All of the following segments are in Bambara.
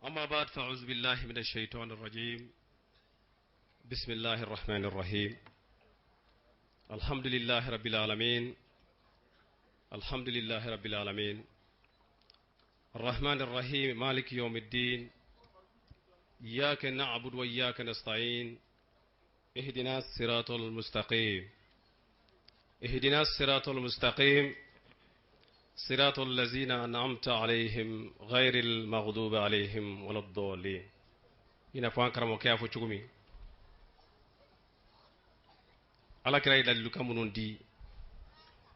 أما بعد، فأعوذ بالله من الشيطان الرجيم. بسم الله الرحمن الرحيم. الحمد لله رب العالمين، الحمد لله رب العالمين، الرحمن الرحيم، مالك يوم الدين. إياك نعبد وإياك نستعين، اهدنا الصراط المستقيم، اهدنا الصراط المستقيم، صراط الذين أنعمت عليهم غير المغضوب عليهم ولا الضالين. I n'a fɔ an karamɔgɔkɛ y'a fɔ cogo min, Ala kira ye ladilikan minnu di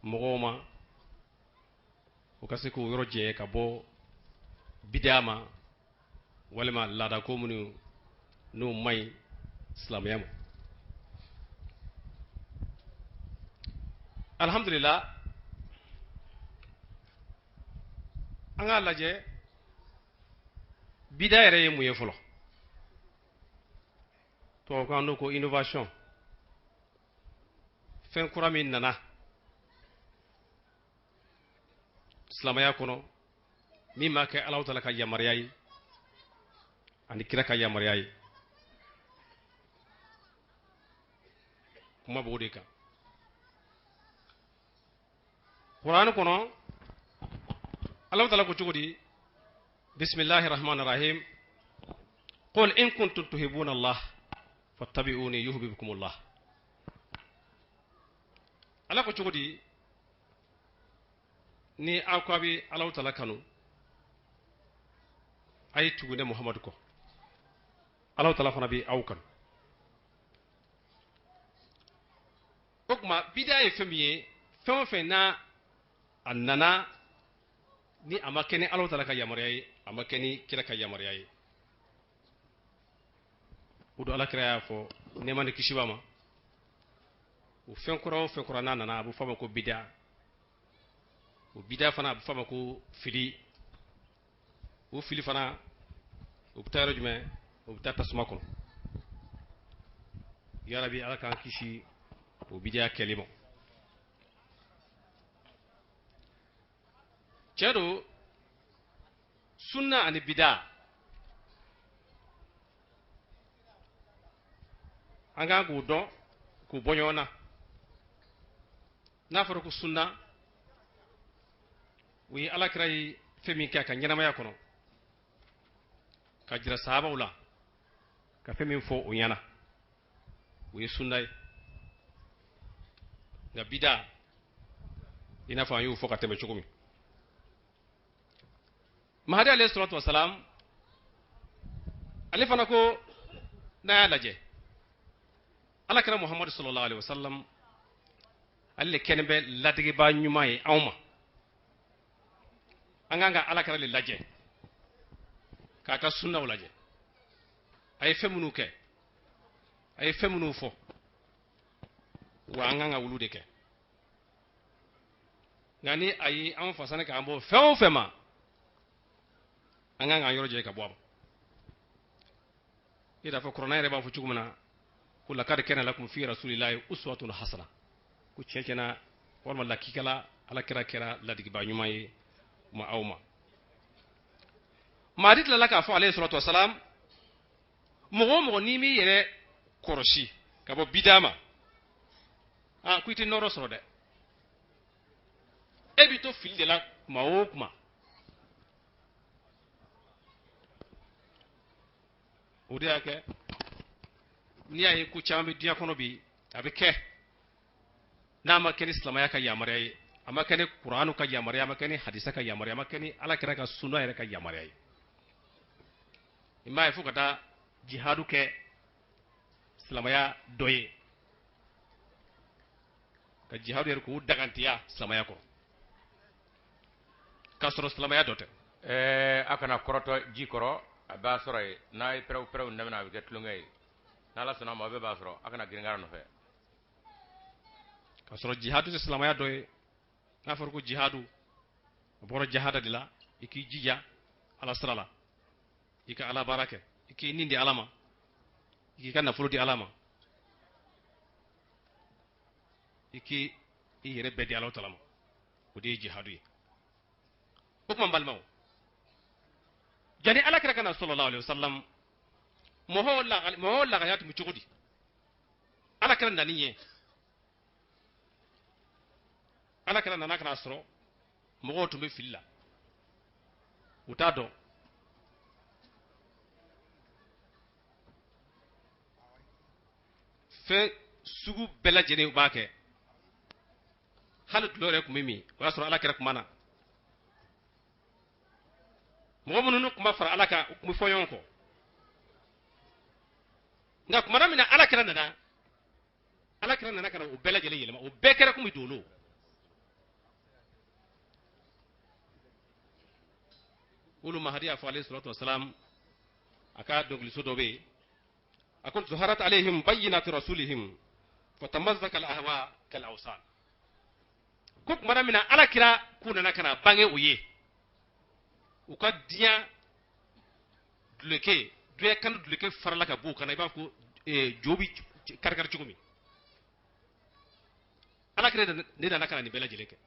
mɔgɔw ma, u ka se k'u yɔrɔ jɛ ka bɔ bidaa ma walima laadako minnu n'u man ɲi silamɛya ma. Alhamdulillah, an k'a lajɛ bida yɛrɛ ye mun ye fɔlɔ. Tubabukan n'o ko innovation, fɛn kura min nana silamɛya kɔnɔ min ma kɛ Alahu taala ka yamaruya ye ani kira ka yamaruya ye. Kuma b'o de kan Kuranɛ kɔnɔ. Alahu taala ko cogo di? Bisimilahi rahman rahim. Qul in kuntum tuhibuna Allah fattabi'uni yuhibbukum Allah. Ala ko cogo di? Ni aw ko a bɛ Alahu taala kanu, a ye tugu ne Muhamadu kɔ, Alahu taala fana bɛ aw kanu. O tuma bida ye fɛn min ye, fɛn o fɛn n'a a nana ni a ma kɛ ni Alahu taala ka yamaruya ye, a ma kɛ ni kira ka yamaruya ye. O don Ala kira y'a fɔ, nɛɛma ni kisi b'a ma, o fɛn kura o fɛn kura n'a nana, a bɛ fɔ a ma ko bida. O bida fana, a bɛ fɔ a ma ko fili. O fili fana, o bɛ taa yɔrɔ jumɛn? O bɛ taa tasuma kɔnɔ. Yarabi, Ala k'an kisi o bidiya kɛli ma. Cɛ don, sunna ani bida, an kan k'u dɔn k'u bɔ ɲɔgɔn na. N'a fɔra ko sunna, o ye Ala kira ye fɛn min kɛ a ka ɲɛnamaya kɔnɔ ka jira sahabaw la, ka fɛn min fɔ o ɲɛna, o ye sunna ye. Nka bida, i n'a fɔ an y'o fɔ ka tɛmɛ cogo min, Mahadi alayhi salatu wasalam, ale fana ko, n'a y'a lajɛ, Ala kira Muhamadu sallallahu alaihi wasallam, ale le kɛlen bɛ ladegebaa ɲuman ye anw ma. An kan ka Ala kira le lajɛ, k'a ka sunnaw lajɛ, a ye fɛn minnu kɛ, a ye fɛn minnu fɔ, wa an kan ka olu de kɛ. Nka ni a ye an fasani k'an bɔ fɛn o fɛn ma, an kan k'an yɔrɔ jɛ ka bɔ a ma. I n'a fɔ kuranɛ yɛrɛ b'a fɔ cogo min na ko lakad kana lakum fi rasulillahi uswatun hasana, ko tiɲɛ tiɲɛ na walima lakikala, Ala kira kɛra ladigibaa ɲuman ye ma aw ma. Mahadi tilala k'a fɔ alayhi salatu wasalam, mɔgɔ o mɔgɔ n'i m'i yɛrɛ kɔrɔsi ka bɔ bida ma, a ko i tɛ nɔrɔ sɔrɔ dɛ, e b'i to fili de la kuma o kuma. O de y'a kɛ n'i y'a ye ko caman bɛ diɲɛ kɔnɔ bi, a bɛ kɛ n'a ma kɛ ni silamɛya ka yamaruya ye, a ma kɛ ni kuranu ka yamaruya, a ma kɛ ni hadisa ka yamaruya, a ma kɛ ni Ala kira ka sunna yɛrɛ ka yamaruya ye. I m'a ye fo ka taa jihadu kɛ silamɛya dɔ ye, ka jihadu yɛrɛ k'o dagantiya silamɛya kɔrɔ, k'a sɔrɔ silamɛya dɔ tɛ. Ɛɛ, a kana kɔrɔtɔ ji kɔrɔ, a b'a sɔrɔ yen. N'a ye pɛrɛw pɛrɛw daminɛ, a bɛ kɛ tulonkɛ ye. N'Ala sɔnna a ma, a bɛɛ b'a sɔrɔ. A kana girin nɔfɛ. K'a sɔrɔ jihadu tɛ silamɛya dɔ ye. N'a fɔra ko jihadu, a bɔra jahada de la, i k'i jija Ala sira la, i ka Ala baara kɛ, i k'i nin di Ala ma, i k'i ka nafolo di Ala ma, i k'i i yɛrɛ bɛɛ di Ala tala ma, o de ye jihadu ye. O tuma n balimaw, Jani ala kira ka na sallallahu alaihi wasallam, mɔgɔw lagaya tun bɛ cogo di? Ala kira nani ɲɛ, ala kira nana ka na sɔrɔ mɔgɔw tun bɛ fili la, u t'a dɔn. Fɛn sugu bɛɛ lajɛlen u b'a kɛ, hali dulɔ yɛrɛ tun bɛ min. O y'a sɔrɔ ala kira kuma na, mɔgɔ minnu tun b'a fara ala kan, u tun bɛ fɔ ɲɔgɔn kɔ. Nka kumana min na ala kira nana, ala kira nana ka na o bɛɛ lajɛlen yɛlɛma, o bɛɛ kɛra komi dolo. Olu mahadi y'a fɔ alayhi salatu wasalam, a ka dɔnkiliso dɔ bɛ yen, a ko zuharat alayhim bayyinatu rasulihim fatamazzaka al-ahwa kal awsan. Ko kumana min na ala kira k'u nana ka na bange u ye, u ka diɲɛ duloke, diɲɛ kanu duloke farala ka bɔ u kan na, i b'a fɔ ko jo bɛ kari-kari cogo min. Ala kira ne nana ka na nin bɛɛ lajɛlen kɛ.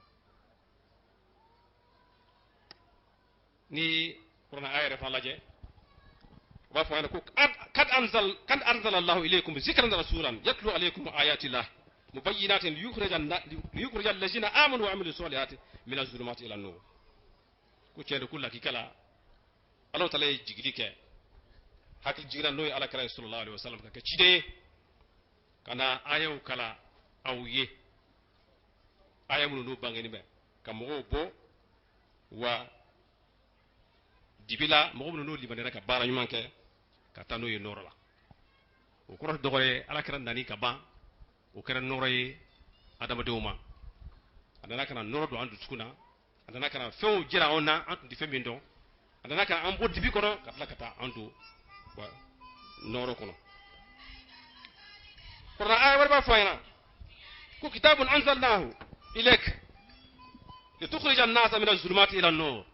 Ni kuranɛ aya yɛrɛ fana lajɛ, u b'a fɔ an ɲɛna ko kad anzal, kad anzala Allahu ilaykum zikran rasulan yatlu alaykum ayatillah mubayyinatin liyukhrija allazina amanu wa amilu salihati min az-zulumati ila an-nur. Ko tiɲɛ don, ko lakika la Alahu taala ye jigili kɛ, hakili jiginna n'o ye ala kira ye sallallahu alaihi wasallam, ka kɛ ciden ye ka na ayaw kala aw ye, aya minnu n'u bangeni bɛ ka mɔgɔw bɔ wa dibi la, mɔgɔ minnu n'u limaniyara ka baara ɲuman kɛ ka taa n'o ye nɔɔrɔ la. O kɔrɔ dɔgɔ ye ala kira nani ka ban, o kɛra nɔɔrɔ ye adamadenw ma. A nana ka na nɔɔrɔ don an dusukun na, a nana ka na fɛnw jira anw na an tun tɛ fɛn min dɔn, a nana ka an bɔ dibi kɔnɔ ka tila ka taa an don wa nɔɔrɔ kɔnɔ. Kuranɛ aya wɛrɛ b'a fɔ an ɲɛna ko kitabun anzalnahu ilayk litukhrija an-nasa min az-zulumati ila an-nur.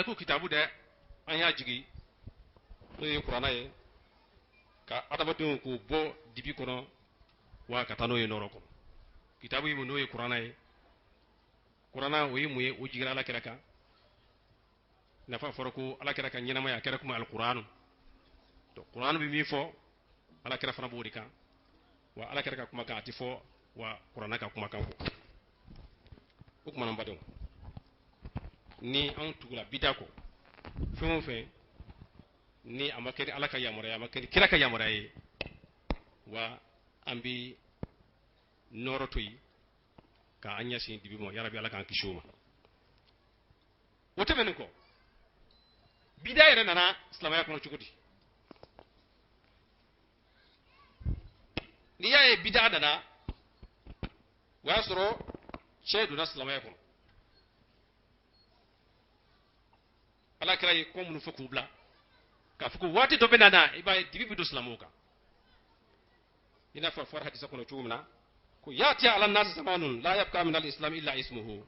Ko kitabu dɛ, an y'a jigi, n'o ye kuranɛ ye, ka adamadenw k'u bɔ dibi kɔnɔ wa ka taa n'o ye nɔɔrɔ kɔnɔ. Kitabu ye mun, n'o ye kuranɛ ye. Kuranɛ o ye mun ye? O jiginna ala kira kan. Nafa fɔra ko ala kira ka ɲɛnamaya a kɛra komi alikuranu. Donc kuranu bɛ min fɔ, ala kira fana b'o de kan. Wa ala kira ka kumakan a tɛ fɔ wa kuranɛ ka kumakan kɔ. O tuma na n badenw, ni anw tugula bida kɔ, fɛn o fɛn ni a ma kɛ ni ala ka yamaruya, a ma kɛ ni kira ka yamaruya ye, wa an bi nɔɔrɔ to yen k'an ɲɛsin dibi ma. Yarabi ala k'an kisi o ma. O tɛmɛnen kɔ, bida yɛrɛ nana silamɛya kɔnɔ cogo di? N'i y'a ye bida nana, o y'a sɔrɔ cɛ donna silamɛya kɔnɔ. Ala kira ye ko minnu fɔ k'u bila, k'a fɔ ko waati dɔ bɛ na na, i b'a ye dibi bɛ don silamɛw kan. I n'a fɔ a fɔra hadisa kɔnɔ cogo min na, ko yati ala nasi zamanun la yabqa min al-islam illa ismuhu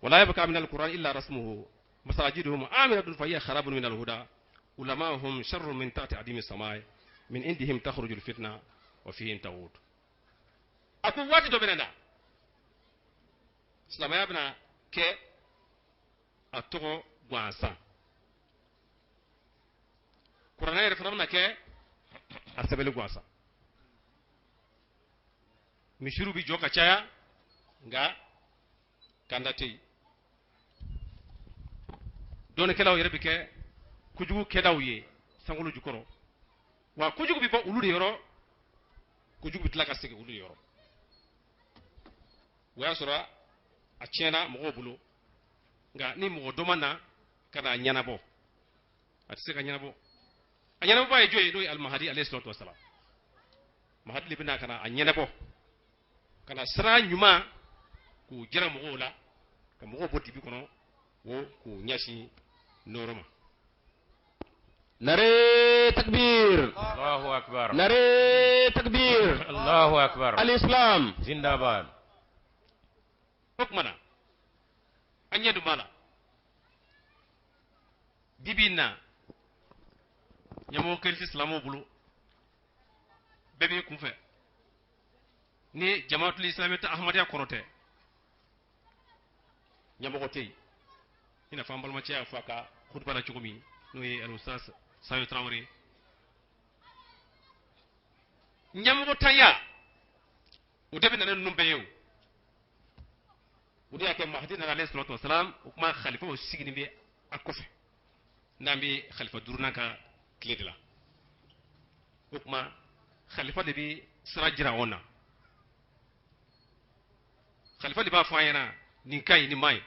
wa la yabqa min al-quran illa rasmuhu masajiduhum amiratun fa hiya kharabun min al-huda ulamahum sharrun min tahti adimi samai min indihim takhruju al-fitna wa fihim ta'ud. A ko waati dɔ bɛ na na, silamɛya bɛna kɛ a tɔgɔ gansan, kuranɛ yɛrɛ fana bɛna kɛ a sɛbɛnni gansan, misiriw bɛ jɔ ka caya nka kanda tɛ yen, dɔnnikɛlaw yɛrɛ bɛ kɛ kojugu kɛdaw ye sankolo jukɔrɔ, wa kojugu bɛ bɔ olu de yɔrɔ, kojugu bɛ tila ka segin olu de yɔrɔ. O y'a sɔrɔ a tiɲɛna mɔgɔw bolo, nka ni mɔgɔ dɔ ma na ka n'a ɲɛnabɔ, a tɛ se ka ɲɛnabɔ. A ɲɛnabɔbaa ye jɔn ye? N'o ye alimahadi alayhi salatu wasalam. Mahadi de bɛna ka na a ɲɛnabɔ, ka na sira ɲuman k'o jira mɔgɔw la, ka mɔgɔw bɔ dibi kɔnɔ, o k'o ɲɛsin nɔɔrɔ ma. Nare takbir. Allahu akbar. Nare takbir. Allahu akbar. Al-Islam. Zindabad. O tuma na an ɲɛ dun b'a la bibi in na, ɲɛmɔgɔ kelen tɛ silamɛw bolo, bɛɛ b'i kunfɛ. Ni jamaatul islami tɛ ahmadiyya kɔrɔ tɛ, ɲɛmɔgɔ tɛ yen. I n'a fɔ an balimacɛ y'a fɔ a ka Kutuba la cogo min, n'o ye Al-Ustaz Sayo Tarawele. Ɲɛmɔgɔ tanya o de bɛ na ni ninnu bɛɛ ye. O o de y'a kɛ Mahdi nana alayhi salatu wasalam, o kuma khalifaw sigilen bɛ a kɔfɛ, n'an bɛ khalifa duurunan ka tile de la. O kuma khalifa de bɛ sira jira anw na, khalifa de b'a fɔ an ɲɛna nin ka ɲi, nin man ɲi.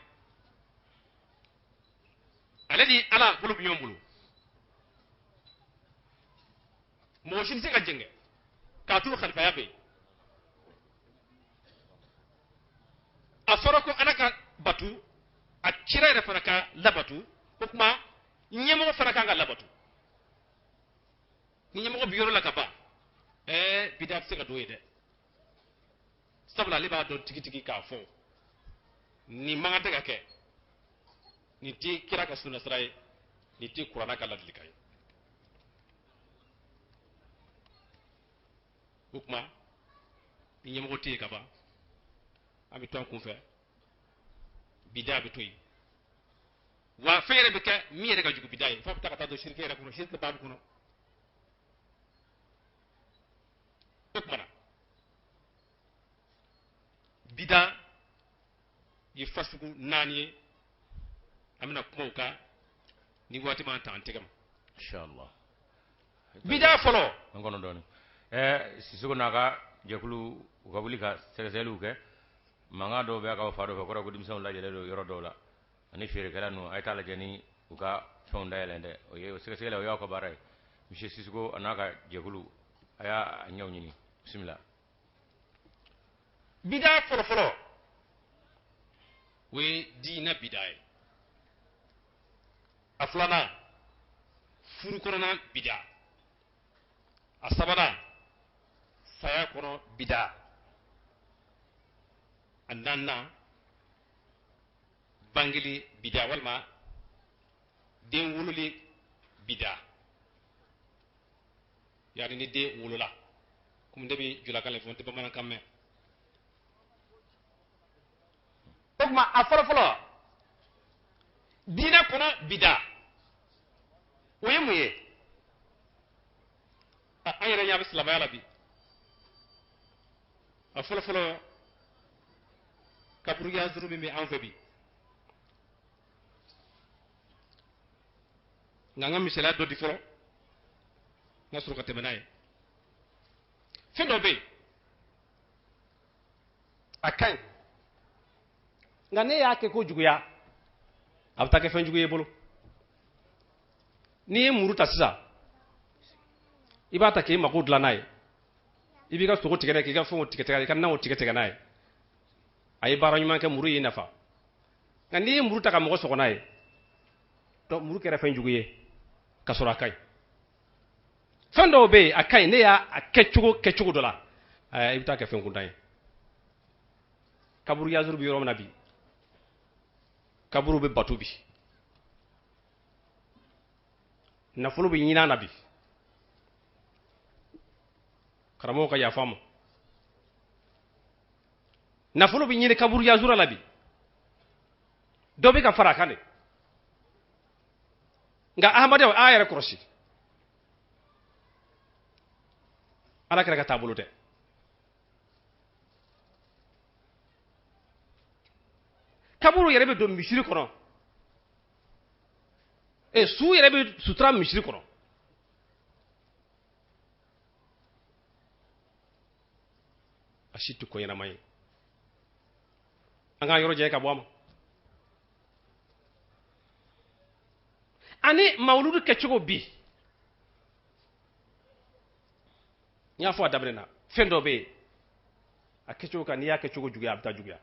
Ale ni Ala bolo bɛ ɲɔgɔn bolo, mɔgɔ si tɛ se ka jɛngɛ k'a to khalifaya bɛ yen. A fɔra ko Ala ka batu, a kira yɛrɛ fana ka labatu, o kuma ɲɛmɔgɔ fana kan ka labatu. Ni ɲɛmɔgɔ bɛ yɔrɔ la ka ban, bida tɛ se ka don yen dɛ, sabula ale b'a dɔn tigitigi k'a fɔ nin man kan tɛ ka kɛ, nin tɛ kira ka sunnasira ye, nin tɛ kuranna ka ladilikan ye. O kuma ni ɲɛmɔgɔ tɛ yen ka ban, an bɛ to an kunfɛ, bida bɛ to yen. Wa fɛn yɛrɛ bɛ kɛ min yɛrɛ ka jugu bida ye, f'a bɛ taa ka taa don siriki yɛrɛ kɔnɔ, siriki baabu kɔnɔ. O kuma na bida ye fasugu 4 ye, an bɛna kuma o kan ni waati m'an ta an tɛgɛ ma. Inshallah. Bida fɔlɔ. An kɔnɔ dɔɔni. Sisoko n'a ka jɛkulu u ka wuli ka sɛgɛsɛgɛliw kɛ. Mankan dɔw bɛ ka fa dɔw fɛ, kɔrɔ ko denmisɛnw lajɛlen don yɔrɔ dɔw la, ani feerekɛla ninnu, a ye t'a lajɛ ni u ka fɛnw dayɛlɛn dɛ. O ye o sɛgɛsɛgɛli, o y'aw ka baara ye. Monsieur Sisoko a n'a ka jɛkulu, a y'a ɲɛw ɲini. Bisimila. Bida fɔlɔfɔlɔ o ye diinɛ bida ye. A filanan furu kɔnɔna bida. A sabanan saya kɔnɔ bida. A naaninan bangeli bida walima den wololi bida. Yani ni den wolola, komi ne bɛ julakan le fɔ, n tɛ bamanankan mɛn. O tuma a fɔlɔfɔlɔ diinɛ kɔnɔ bida o ye mun ye? An yɛrɛ ɲɛ bɛ silamɛya la bi. A fɔlɔfɔlɔ kaburu yazuru min bɛ an fɛ bi, nka n ka misaliya dɔ di fɔlɔ, n ka sɔrɔ ka tɛmɛ n'a ye. Fɛn dɔ bɛ yen a ka ɲi, nka ne y'a kɛ ko juguya, a bɛ taa kɛ fɛn jugu ye i bolo. N'i ye muru ta sisan, i b'a ta k'i mako dilan n'a ye, i b'i ka sogo tigɛ n'a ye, k'i ka fɛnw tigɛ tigɛ, i ka nanw tigɛ tigɛ n'a ye. A ye baara ɲuman kɛ, muru y'i nafa. Nka n'i ye muru ta ka mɔgɔ sɔgɔ n'a ye, donc muru kɛra fɛn jugu ye ka sɔrɔ a ka ɲi. Fɛn dɔw bɛ yen a ka ɲi, ne y'a kɛcogo dɔ la, i bɛ taa kɛ fɛn kuntan ye. Kaburu yazuru bɛ yɔrɔ min na bi, kaburu bɛ bato bi, nafolo bɛ ɲin'a na bi. Karamɔgɔw ka yafa ma, nafolo bɛ ɲini kaburu yazura la bi, dɔ bɛ ka fara a kan de. Nka ahamadenw, a y'a yɛrɛ kɔlɔsi, Ala kɛra ka taabolo tɛ. Kaburu yɛrɛ bɛ don misiri kɔnɔ, su yɛrɛ bɛ sutura misiri kɔnɔ. A si tɛ ko ɲɛnama ye. An k'an yɔrɔ janya ka bɔ a ma. Ani mawuludu kɛcogo bi, n y'a fɔ a daminɛ na, fɛn dɔ bɛ yen a kɛcogo kan, n'i y'a kɛcogo juguya, a bɛ taa juguya.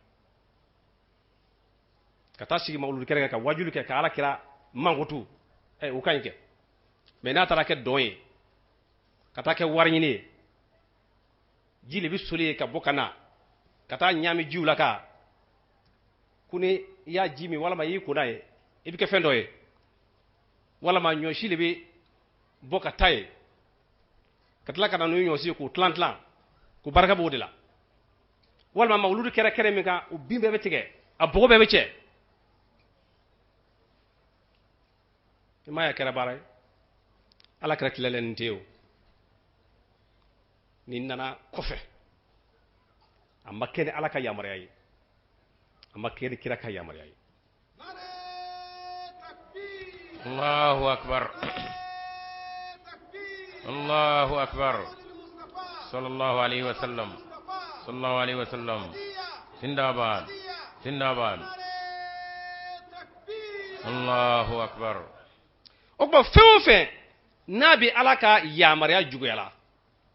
Ka taa sigi mawuludu kɛnɛ kan ka wajuli kɛ ka Ala kira mankutu, o ka ɲi kɛ. Mɛ n'a taara kɛ dɔn ye, ka taa kɛ wari ɲini ye, ji de bɛ soli ye ka bɔ ka na, ka taa ɲaami jiw la ka ko ni i y'a ji min walama i y'i ko n'a ye, i bɛ kɛ fɛn dɔ ye, walama ɲɔsi de bɛ bɔ ka taa ye, ka tila ka na n'o ɲɔsi ye k'o tilan tilan, k'o barika b'o de la. Walima mawuludu kɛra kɛnɛ min kan, o bin bɛɛ bɛ tigɛ, a bɔgɔ bɛɛ bɛ cɛ. I m'a ye a kɛra baara ye. Ala kira tile la nin tɛ yen o. Nin nana kɔfɛ, a ma kɛ ni Ala ka yamaruya ye, a ma kɛ ni kira ka yamaruya ye. Allahu akbar, Allahu akbar, sallallahu alaihi wasallam, sallallahu alaihi wasallam, zindabad, zindabad, Allahu akbar. O tuma fɛn o fɛn n'a bɛ Ala ka yamaruya juguya la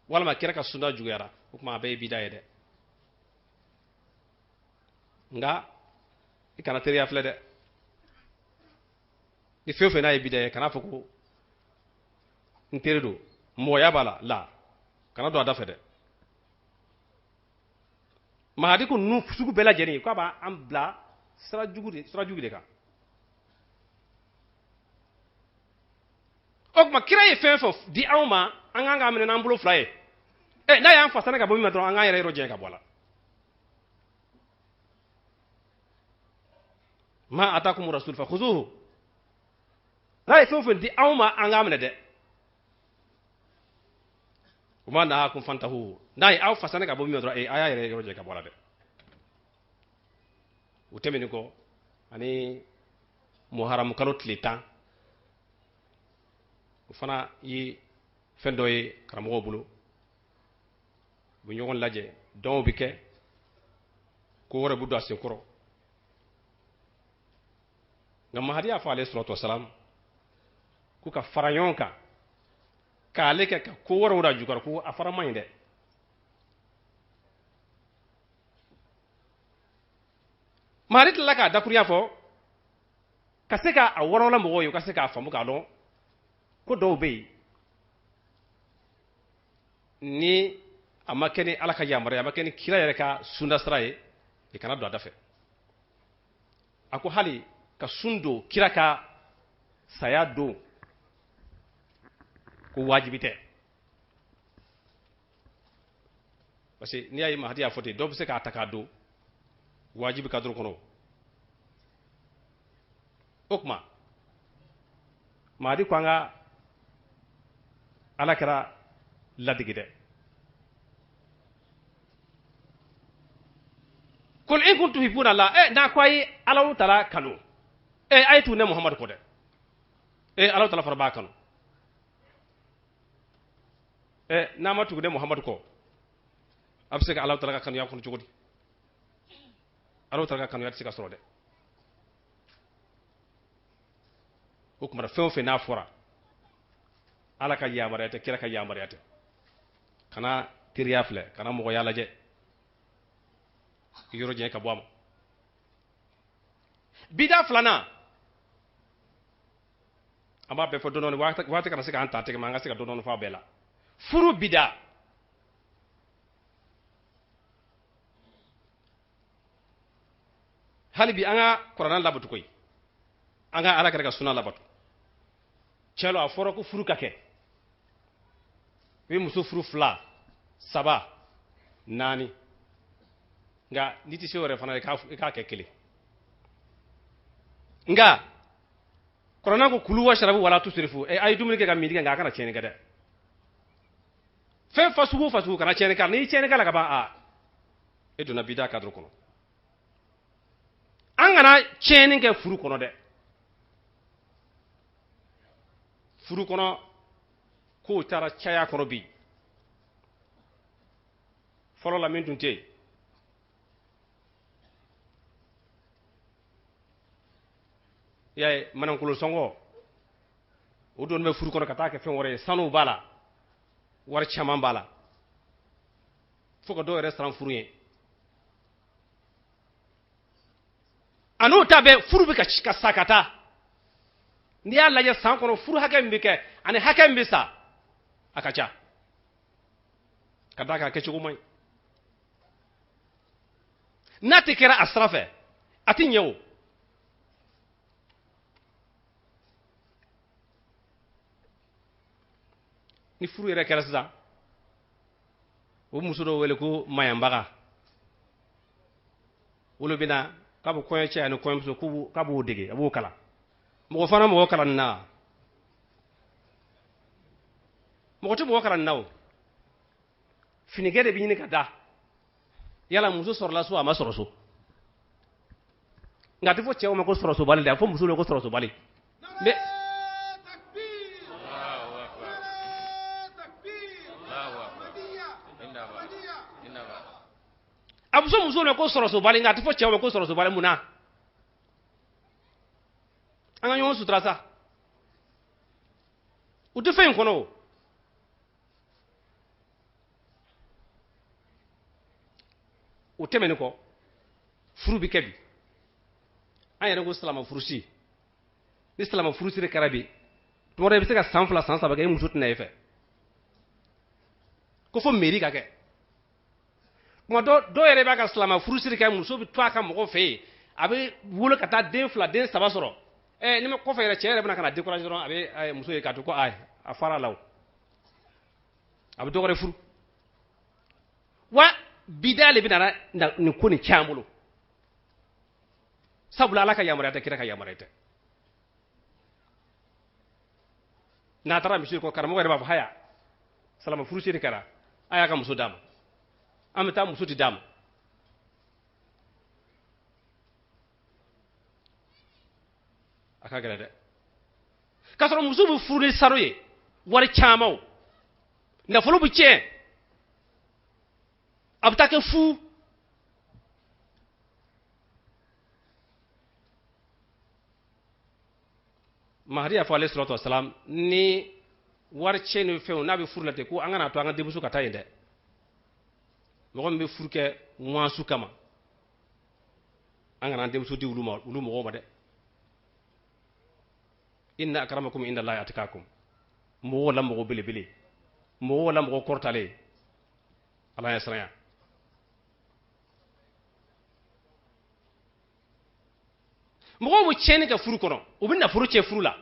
walima kira ka suna juguyara, o tuma a bɛɛ ye bida ye dɛ. Nka i kana teriya filɛ dɛ. Ni fɛn o fɛn n'a ye bida ye, kana fɔ ko n teri don, mɔgɔya b'a la, la kana don a da fɛ dɛ. Mahadi ko ninnu sugu bɛɛ lajɛlen k'a b'an bila sira jugu de kan. O tuma kira ye fɛn fɛn di anw ma, an kan k'a minɛ n'an bolo fila ye. N'a y'an fasana ka bɔ min ma dɔrɔn, an k'an yɛrɛ yɔrɔ janya ka bɔ a la. Ma atakum rasul fakhuzuhu. N'a ye fɛn o fɛn di anw ma, an k'a minɛ dɛ. O ma nahakum fantahu. N'a ye aw fasana ka bɔ min ma dɔrɔn, a y'a yɛrɛ yɔrɔ janya ka bɔ a la dɛ. O tɛmɛnen kɔ, ani muharamu kalo tile 10, o fana ye fɛn dɔ ye karamɔgɔw bolo. U bɛ ɲɔgɔn lajɛ, dɔnw bɛ kɛ, ko wɛrɛ bɛ don a sen kɔrɔ. Nka Mahadi y'a fɔ alayhi salatu wasalam ko ka fara ɲɔgɔn kan k'ale kɛ ka ko wɛrɛw da jukɔrɔ, ko a fara man ɲi dɛ. Mahadi tilala k'a dakurunya fɔ ka se k'a walawala mɔgɔw ye, u ka se k'a faamu k'a dɔn ko dɔw bɛ yen ni a ma kɛ ni Ala ka yamaruya, a ma kɛ ni kira yɛrɛ ka sunda sira ye, i kana don a da fɛ. A ko hali ka sun don kira ka saya don, ko wajibi tɛ. Parce que n'i y'a ye Mahadi y'a fɔ ten, dɔw bɛ se k'a ta k'a don wajibi cadre kɔnɔ. O tuma Mahadi ko an ka Ala kɛra ladege dɛ. Kul in kuntum tuhibbuna Allah, n'a ko a ye Alahu taala kanu, a ye tugu ne Muhamadu kɔ dɛ. Alahu taala fana b'a kanu. N'a ma tugu ne Muhamadu kɔ, a bɛ se ka Alahu taala ka kanuya kɔnɔ cogo di? Alahu taala ka kanuya tɛ se ka sɔrɔ dɛ. O tuma fɛn o fɛn n'a fɔra Ala ka yamaruya tɛ, kira ka yamaruya tɛ, kana teriya filɛ, kana mɔgɔya lajɛ, i yɔrɔ janya ka bɔ a ma. Bida filanan, an b'a bɛɛ fɔ dɔɔni dɔɔni, waati kana se k'an ta tɛgɛ ma, an ka se ka dɔɔni dɔɔni fɔ a bɛɛ la. Furu bida, hali bi an ka kuranɛ labato koyi, an ka Ala kɛra ka suna labato. Tiɲɛ lo, a fɔra ko furu ka kɛ, i bɛ muso furu 2, 3, 4, nka n'i tɛ se o yɛrɛ fana, i k'a kɛ 1. Nka kuranɛ ko kulu washrabu wala tusrifu, a ye dumuni kɛ ka min kɛ, nka a kana tiɲɛni kɛ dɛ. Fɛn fasugu o fasugu kana tiɲɛni k'a la, n'i ye tiɲɛni k'a la ka ban, e donna bida cadre kɔnɔ. An kana tiɲɛni kɛ furu kɔnɔ dɛ. Furu kɔnɔ kow taara caya kɔnɔ bi. Fɔlɔ la min tun tɛ yen, i y'a ye, manankolo sɔngɔ o don bɛ furu kɔnɔ ka taa kɛ fɛn wɛrɛ ye, sanu b'a la, wari caman b'a la, fo ka dɔw yɛrɛ siran furu ye. A n'o ta bɛɛ, furu bɛ ka sa ka taa. N'i y'a lajɛ san kɔnɔ, furu hakɛ min bɛ kɛ ani hakɛ min bɛ sa, a ka ca. Ka d'a kan a kɛcogo man ɲi. N'a tɛ kɛra a sira fɛ, a tɛ ɲɛ o. Ni furu yɛrɛ kɛra sisan, o muso dɔw wele ko mayanbaga, olu bɛ na k'a bɛ kɔɲɔcɛ ani kɔɲɔmuso k'a b'o dege, a b'o kalan. Mɔgɔ fana mɔgɔ kalan na. Mɔgɔ tɛ mɔgɔ kalan na o. Finikɛ de bɛ ɲini ka da. Yala muso sɔrɔla so, a ma sɔrɔ so. Nka a tɛ fɔ cɛw ma ko sɔrɔsobali dɛ, a fɔ musow ma ko sɔrɔsobali. Mais a bɛ fɔ musow ma ko sɔrɔsobali, nka a tɛ fɔ cɛw ma ko sɔrɔsobali. Mun na? An ka ɲɔgɔn sutura sa. U tɛ fɛn in kɔnɔ o. O tɛmɛnen kɔ, furu bɛ kɛ bi. An yɛrɛ ko silama furusi. Ni silama furusi de kɛra bi, tuma dɔ i bɛ se ka san 2 san 3 kɛ, i muso tɛna e fɛ. Ko fo mairie ka kɛ. Tuma dɔ, dɔw yɛrɛ b'a ka silama furusiri kɛ, muso bɛ to a ka mɔgɔw fɛ yen, a bɛ wolo ka taa den 2 den 3 sɔrɔ. Ni ma kɔfɛ yɛrɛ, cɛ yɛrɛ bɛna ka na décourager dɔrɔn, a bɛ muso ye k'a to ko ayi, a fara la o. A bɛ dɔ wɛrɛ furu. Wa bida le bɛ na nin ko nin caman bolo. Sabula Ala ka yamaruya tɛ, kira ka yamaruya tɛ. N'a taara misiri kɔ, karamɔgɔ yɛrɛ b'a fɔ haya, salama furusiri kɛra, a y'a ka muso d'a ma. An bɛ taa muso di d'a ma. A ka gɛlɛn dɛ. K'a sɔrɔ muso bɛ furu ni sanu ye, wari caman o, nafolo bɛ tiɲɛ, a bɛ taa kɛ fu. Mahadi y'a fɔ alayhi salatu wasalam, ni wari tiɲɛ ni fɛnw n'a bɛ furu la ten, ko an kana to an ka denmuso ka taa yen dɛ. Mɔgɔ min bɛ furu kɛ ŋwansu kama, an kana an denmuso di olu ma, olu mɔgɔw ma dɛ. Inna akramakum inda Allahi atqakum. Mɔgɔw la mɔgɔ belebele, mɔgɔw la mɔgɔ kɔrɔtalen, Ala ɲɛ siranya. Mɔgɔw bɛ tiɲɛni kɛ furu kɔnɔ, u bɛ nafolo tiɲɛ furu la.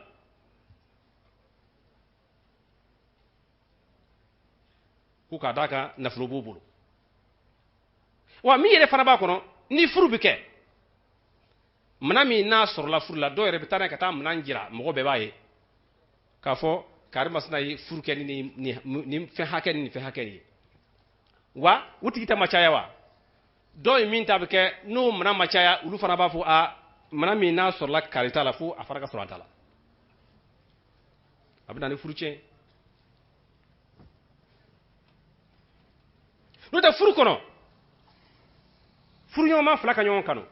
Ko k'a d'a kan nafolo b'u bolo. Wa min yɛrɛ fana b'a kɔnɔ, ni furu bɛ kɛ, minɛn min n'a sɔrɔla furu la, dɔw yɛrɛ bɛ taa n'a ye ka taa minɛn jira, mɔgɔ bɛɛ b'a ye k'a fɔ karimasina ye furu kɛ ni nin fɛn hakɛ ni nin fɛn hakɛ ye. Wa u tigi ta ma caya wa? Dɔw ye min ta bɛ kɛ, n'o minɛn ma caya, olu fana b'a fɔ a minɛn min n'a sɔrɔla kari ta la, fo a fana ka sɔrɔ a ta la. A bɛ na ni furu tiɲɛ. N'o tɛ furu kɔnɔ, furuɲɔgɔnma fila ka ɲɔgɔn kanu.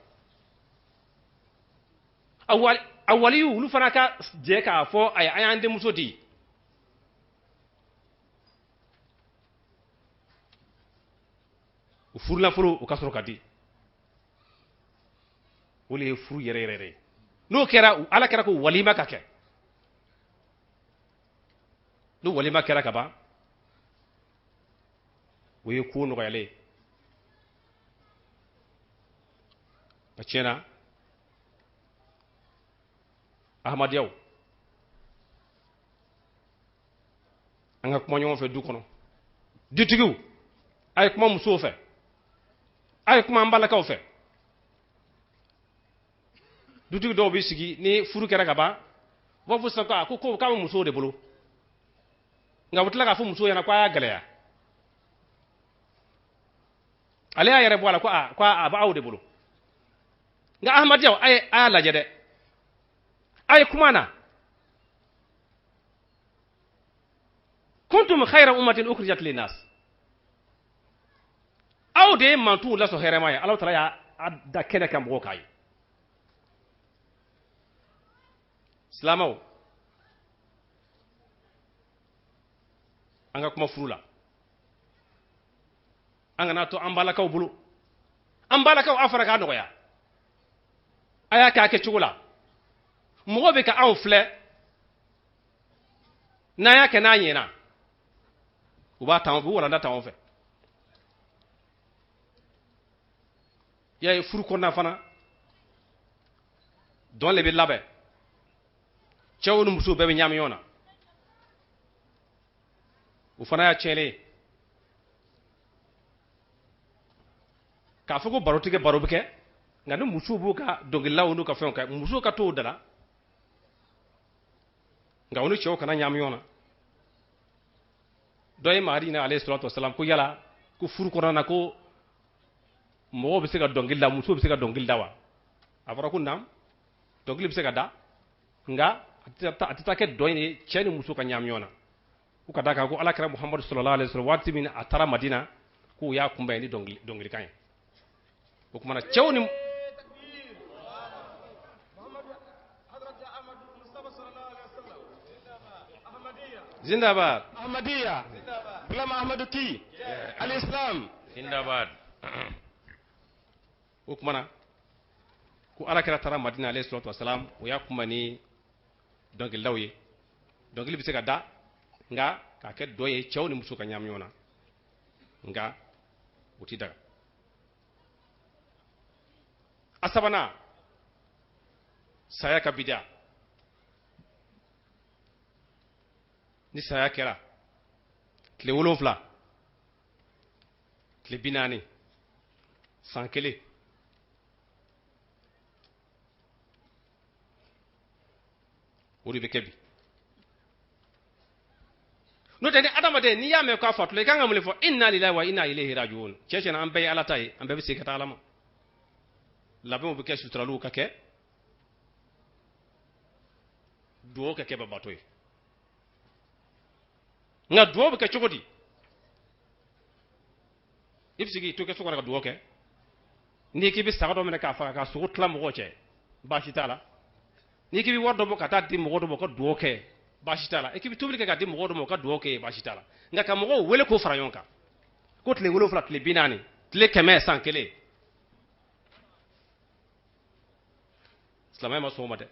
A waliyu olu fana ka jɛ k'a fɔ ayi, an y'an denmuso di. O furunafolo o ka sɔrɔ ka di. O de ye furu yɛrɛ yɛrɛ ye. N'o kɛra, Ala kɛra ko walima ka kɛ. N'o walima kɛra ka ban, o ye ko nɔgɔyalen ye. A tiɲɛna, Ahmadiyaw, an ka kuma ɲɔgɔn fɛ du kɔnɔ. Dutigiw, a ye kuma musow fɛ, a ye kuma an balakaw fɛ. Dutigi dɔw bɛ sigi ni furu kɛra ka ban, u b'a fɔ sisan ko a ko ko k'a bɛ musow de bolo, nka u bɛ tila k'a fɔ musow ɲɛna ko a y'a gɛlɛya. Ale y'a yɛrɛ bɔ a la ko a ko a b'aw de bolo. Nka Ahmadiyaw, a y'a lajɛ dɛ, a ye kuma na. Kuntum khayra ummatin ukhrijat linnas. Aw de ye mantuw lasɔn hɛrɛma ye. Alahu taala y'a da kɛnɛ kan mɔgɔw k'a ye. Silamɛw, an ka kuma furu la. An kana to an balakaw bolo. An balakaw, aw fana k'a nɔgɔya. A y'a kɛ a kɛcogo la. Mɔgɔw bɛ ka anw filɛ. N'an y'a kɛ n'a ɲɛna, u b'a ta anw fɛ, u walanda ta anw fɛ. I y'a ye furu kɔnɔna fana, dɔn le bɛ labɛn. Cɛw ni musow bɛɛ bɛ ɲaami ɲɔgɔn na. O fana y'a tiɲɛnen ye. K'a fɔ ko baro tɛ kɛ, baro bɛ kɛ, nka ni musow b'u ka dɔnkililaw n'u ka fɛnw kɛ, musow ka t'o da la, nka u ni cɛw kana ɲaami ɲɔgɔn na. Dɔ ye Mahadi ɲininka alayhi salatu wasalam ko yala ko furu kɔnɔna na ko mɔgɔw bɛ se ka dɔnkili da, musow bɛ se ka dɔnkili da wa? A fɔra ko naam, dɔnkili bɛ se ka da, nka a tɛ taa kɛ dɔn ye cɛ ni muso ka ɲaami ɲɔgɔn na. Ko ka d'a kan ko Ala kira Muhamadu sallallahu alaihi wasallam waati min a taara Madina k'u y'a kunbɛn ni dɔnkilikan ye. O tuma na cɛw ni Zindabad. Ahmadiyya. Ghulam Ahmadu ki. Al-Islam. Zindabad. O tuma na ko Ala kira taara Madina alayhi salatu wasalam, o y'a kunbɛn ni dɔnkilidaw ye. Dɔnkili bɛ se ka da, nka k'a kɛ dɔ ye cɛw ni muso ka ɲaami ɲɔgɔn na, nka o ti daga. A sabanan, saya ka bidiya. Ni saya kɛra tile 7, tile 40, san 1, o de bɛ kɛ bi. N'o tɛ ni adamaden n'i y'a mɛn k'a fatula, i kan ka mun de fɔ? Inna lillahi wa inna ilayhi rajiun. Cɛ tiɲɛna, an bɛɛ ye Ala ta ye, an bɛɛ bɛ segin ka taa Ala ma. Labɛnw bɛ kɛ, suturaliw ka kɛ, duwawu ka kɛ babato ye. Nka duwawu bɛ kɛ cogo di? I bɛ se k'i to kɛ so kɔnɔ ka duwawu kɛ. N'i k'i bɛ saga dɔ minɛ k'a faga k'a sogo tila mɔgɔw cɛ, baasi t'a la. N'i k'i bɛ wari dɔ bɔ ka taa di mɔgɔ dɔ ma o ka duwawu kɛ, baasi t'a la. I k'i bɛ tobili kɛ ka di mɔgɔ dɔ ma o ka duwawu kɛ, baasi t'a la. Nka ka mɔgɔw wele k'o fara ɲɔgɔn kan ko tile 7, tile 40, tile 100, san 1, silamɛya ma sɔn o ma dɛ.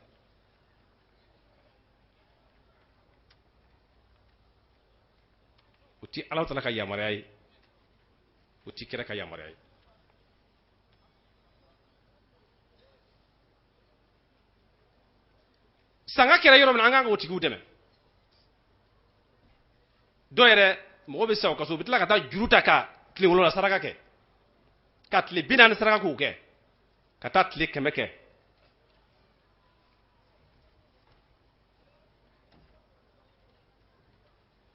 O ti Ala taala ka yamaruya ye, o ti kira ka yamaruya ye. Sanga kɛra yɔrɔ min na, an kan k'o tigiw dɛmɛ. Dɔw yɛrɛ mɔgɔ bɛ sa o ka so, u bɛ tila ka taa juru ta ka tile 7 saraka kɛ, ka tile 40 saraka k'o kɛ, ka taa tile 100 kɛ.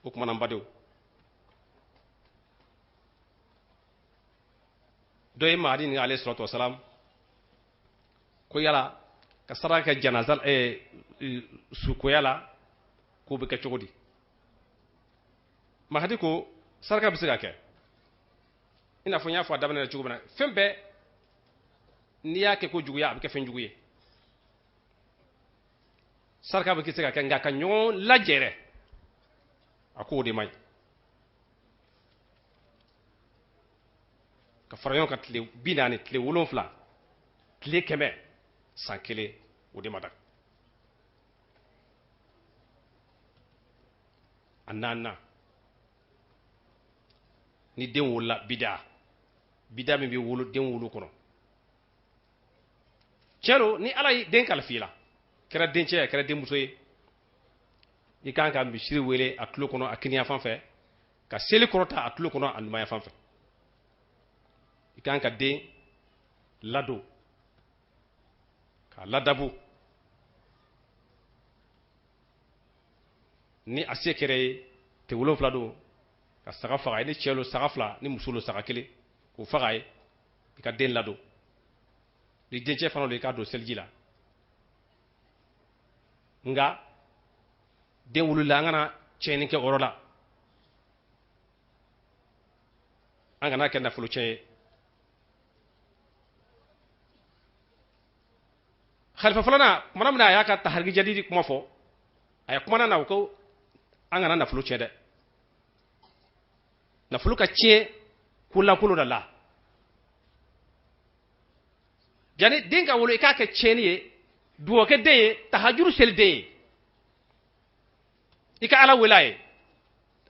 O kumana n badenw, dɔ ye Mahadi ɲininka alayhi salatu wasalam ko yala ka saraka kɛ janaza, sukoya la, k'o bɛ kɛ cogo di? Mahadi ko saraka bɛ se ka kɛ, i n'a fɔ n y'a fɔ a daminɛ na cogo min na, fɛn bɛɛ n'i y'a kɛ ko juguya, a bɛ kɛ fɛn jugu ye. Saraka bɛ se ka kɛ, nka ka ɲɔgɔn lajɛrɛ, a k'o de man ɲi. Ka fara ɲɔgɔn kan tile 40, tile 7, tile 100, san 1, o de ma daga. A naaninan, ni den wolola, bida, bida min bɛ wolo den wolo kɔnɔ. Tiɲɛ don, ni Ala ye den kalifa i la, kɛra dencɛ ye, a kɛra denmuso ye, i kan ka misiri wele a tulo kɔnɔ a kiniya fan fɛ, ka seli kɔrɔta a tulo kɔnɔ a numanya fan fɛ. I kan ka den ladon, k'a ladabu. Ni a se kɛra ye, tile 7 don, ka saga faga ye, ni cɛ lo saga 2, ni muso lo saga 1, k'o faga ye, i ka den ladon. Ni dencɛ fana don, i k'a don seliji la. Nka den wolola, an kana tiɲɛni kɛ o yɔrɔ la, an kana kɛ nafolo tiɲɛ ye. Khalifa filanan, kumana min na a y'a ka tahariki jadidi kuma fɔ, a ye kumana na o ko an kana nafolo tiɲɛ dɛ. Nafolo ka tiɲɛ ko lankolon dɔ la. Jani den ka wolo, i k'a kɛ tiɲɛni ye, duwawu kɛ den ye, tahajuru seli den ye, i ka Ala wele a ye,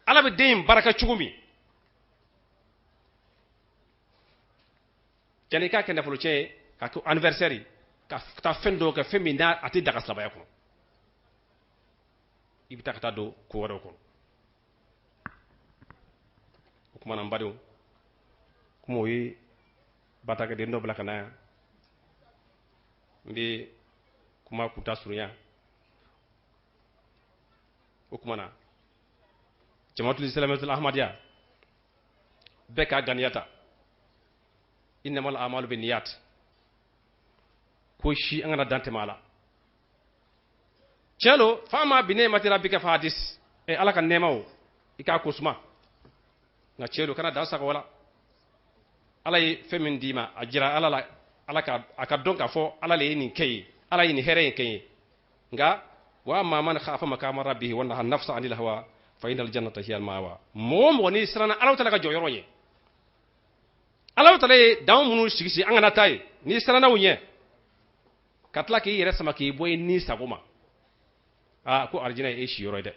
Ala bɛ den in barika cogo min. Jani i k'a kɛ nafolo tiɲɛ ye, k'a kɛ anniversaire ye, ka taa fɛn dɔw kɛ, fɛn min n'a a tɛ daga silamɛya kɔnɔ, i bɛ taa ka taa don ko wɛrɛw kɔnɔ. O kumana n badenw, komi o ye batakɛden dɔ bila ka na yan, n bɛ kuma kunta surunya. O kumana Jamaatul Islamiyatul Ahmadiyya bɛɛ k'a ganiya ta, innamal a'malu binniyat, ko si an kana dan tɛmɛ a la. Tiɲɛ lo, fa amma bi ni'mati rabbika fahadis, ɛ Ala ka nɛɛmaw i k'a ko suma, nka tiɲɛ lo, kana dan sago wala. Ala ye fɛn min d'i ma, a jira Ala la, Ala ka a ka dɔn k'a fɔ Ala le ye nin kɛ ye, Ala ye nin hɛrɛ in kɛ ye. Nka wa amma man khafa maqama rabbihi wa naha nafsa anil hawa fa innal jannata hiya al ma'wa. Mɔgɔ o mɔgɔ n'i siranna Ala taala ka jɔyɔrɔ ɲɛ, Ala taala ye dan minnu sigi sigi an kana taa yen, n'i siranna u ɲɛ ka tila k'i yɛrɛ sama k'i bɔ i ni sago ma, aa ko arijinɛ ye e siyɔrɔ ye dɛ.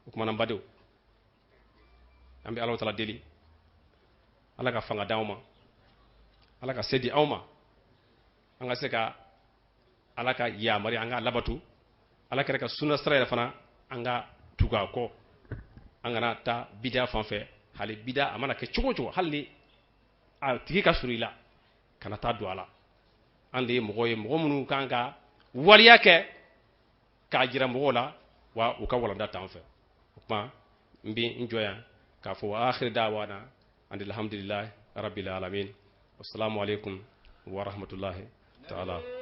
O kumana n badenw, an bɛ Ala taala deli, Ala ka fanga d'anw ma, Ala ka se di anw ma, an ka se ka Ala ka yamaruya an k'a labatu, Ala kɛra ka sunna sira yɛrɛ fana an ka tugu a kɔ, an kana taa bida fan fɛ. Hali bida a mana kɛ cogo o cogo, hali ni a tigi ka surun i la, kana taa don a la. An de ye mɔgɔ ye, mɔgɔ minnu kan ka waliya kɛ k'a jira mɔgɔw la, wa u ka walanda t'an fɛ. O tuma n bɛ n jɔ yan k'a fɔ wa akhiri da'wana alhamdulillahi rabbil alamin, wassalamu alaikum wa rahmatullahi ta'ala.